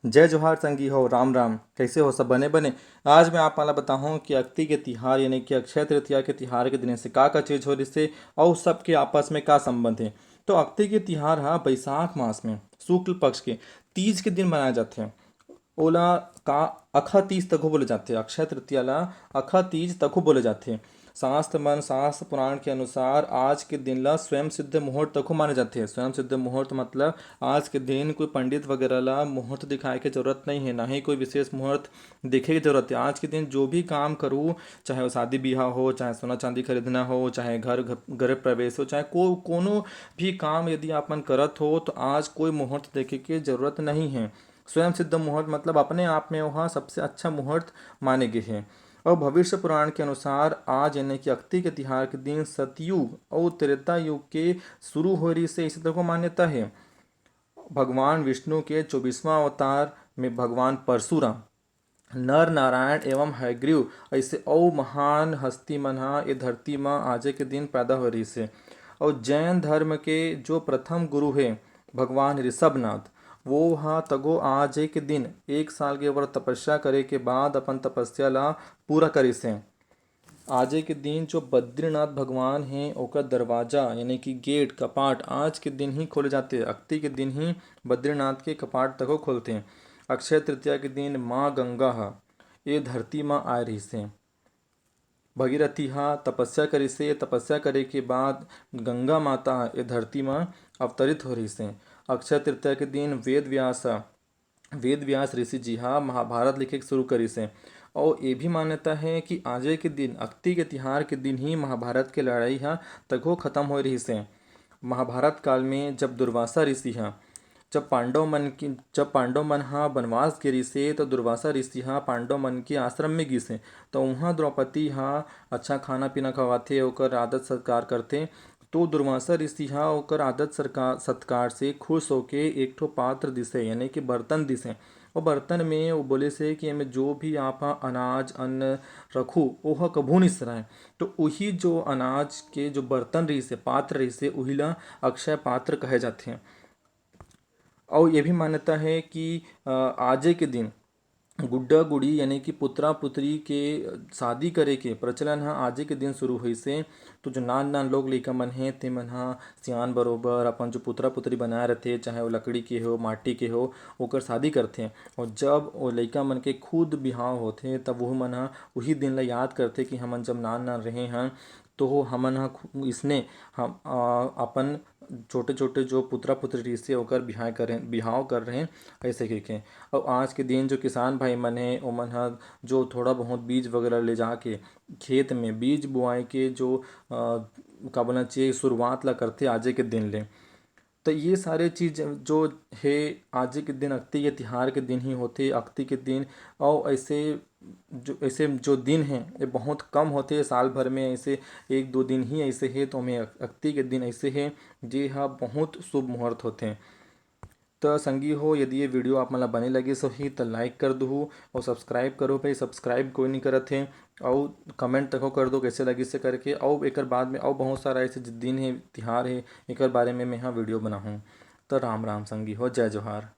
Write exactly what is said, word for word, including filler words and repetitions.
जय जोहार संगी हो, राम राम। कैसे हो सब? बने बने। आज मैं आप मन ला बताहूँ कि अक्ती के तिहार यानी कि अक्षय तृतीया के तिहार के दिन से का का चीज हो रिसे अउ सबके आपस में का संबंध है। तो अक्ती के तिहार हा बैसाख मास में शुक्ल पक्ष के तीज के दिन मनाए जाथे। ओला का अखा तीज तको बोले जाथे। अक्षय तृतीया ला अखा तीज तको बोले जाथे। शास्त्र मन, शास्त्र पुराण के अनुसार आज के दिन ला स्वयं सिद्ध मुहूर्त तको माने जाथे। स्वयं सिद्ध मुहूर्त मतलब आज के दिन कोई पंडित वगैरह ला मुहूर्त दिखाए के जरूरत नहीं है, ना ही कोई विशेष मुहूर्त देखे के जरूरत है। आज के दिन जो भी काम करू, चाहे वो शादी ब्याह हो, चाहे सोना चांदी खरीदना हो, चाहे घर, घर, गृह प्रवेश हो, चाहे को, कोनो भी काम यदि आप मन करत हो, तो आज कोई मुहूर्त देखे के जरूरत नहीं है। स्वयं सिद्ध मुहूर्त मतलब अपने आप में वह सबसे अच्छा मुहूर्त माने गे हे। और भविष्य पुराण के अनुसार आज यानी कि अक्ती के तिहार के दिन सतयुग और त्रेता युग के शुरू हो रही से इसे तको मान्यता है। भगवान विष्णु के चौबीसवां अवतार में भगवान परशुराम, नर नारायण एवं हयग्रीव ऐसे अउ महान हस्ती मन हा ए धरती म आजे के दिन पैदा हो रहिस हे। अउ जैन धर्म के जो प्रथम गुरु हे भगवान ऋषभनाथ, वो हा तगो आजे के दिन एक साल के व्रत तपस्या करे के बाद अपन तपस्या ला पूरा करिस हे। आजे के दिन जो बद्रीनाथ भगवान हे, ओकर दरवाजा यानी कि गेट, कपाट आज के दिन ही खोले जाथे। अक्ती के दिन ही बद्रीनाथ के कपाट तको खोलथे। अक्षय तृतीया के दिन माँ गंगा ह ए धरती म आए रहिस हे। भगीरथी ह तपस्या करिस हे। तपस्या करे के बाद गंगा माता ह ए धरती म अवतरित हो रहिस हे। अक्षय तृतीया के दिन वेद व्यास ह, वेद व्यास ऋषि जी ह महाभारत लिखे के शुरू करिस हे। अउ ये भी मान्यता है कि आजे के दिन, अक्ती के तिहार के दिन ही महाभारत के लड़ाई ह तको खत्म होए रहिस हे। महाभारत काल में जब दुर्वासा ऋषि ह, जब पांडव मन की, जब पांडव मन ह वनवास गे रिस हे, तो दुर्वासा ऋषि ह पांडव मन के आश्रम में गिस हे। तो उहाँ द्रौपदी ह अच्छा खाना पीना खवाथे, ओकर आदर सत्कार करथे। तो दुर्वासा ऋषि ह ओकर आदर सरका-, सत्कार से खुश होके एक ठो पात्र दिस हे, यानी कि बर्तन दिस हे। वो बर्तन में वो बोलिस हे कि एमे जो भी आप ह अनाज, अन्न रखू, ओह कभू नहीं सराय। तो उही जो अनाज के जो बर्तन रहिस हे, पात्र रहिस हे, उही ला अक्षय पात्र कहे जाथे। अउ ये भी मान्यता है कि, अ, आजे के दिन गुड्डा गुड़ी यानी कि पुतरा पुतरी के शादी करे के प्रचलन ह आजे के दिन शुरू होइस हे। तो जो नान नान लोग लइका मन हे, ते मन ह सियान बरोबर अपन जो पुतरा पुतरी बनाए रथे, चाहे वो लकड़ी के हो, माटी के हो, ओकर शादी करथे। और जब वो लइका मन के खुद बिहाव होथे, तब वो मन ह उही दिन ला याद करथे कि हमन जब नान नान रहे हन, तो हमन ह खु-, इसने हम, अ, अपन छोटे-छोटे जो पुतरा-पुतरी रहिसे, ओकर बिहाव करें, बिहाव कर रहें, ऐसे कहिके। अउ आज के दिन जो किसान भाई मन हे, ओमन ह जो थोड़ा बहुत बीज वगैरह ले जाके खेत में बीज बोआई के जो, अ, का बोलना चाहिए, शुरुआत ला करथे आजे के दिन ले। तो ये सारे चीज जो हे, आजे के दिन अक्ती के तिहार के दिन ही होथे। अक्ती के दिन अउ ऐसे जो, ऐसे जो दिन हे, ये बहुत कम होथे साल भर में, ऐसे एक दो दिन ही ऐसे हे, तो ओमे अक-, अक्ती के दिन ऐसे हे, जे ह बहुत शुभ मुहूर्त होथे। त संगी हो, यदि ये video आप मन ला बने लगिस होही, त like कर दुहू अउ subscribe करो भाई, subscribe कोई नहीं करत हे। अउ comment तको कर दो, कैसे लगिस हे करके। अउ एकर बाद में अउ बहुत सारा ऐसे ज-, दिन हे, तिहार हे, एकर बारे में मैं ह video बनाहूँ। त राम राम संगी हो, जय जोहार।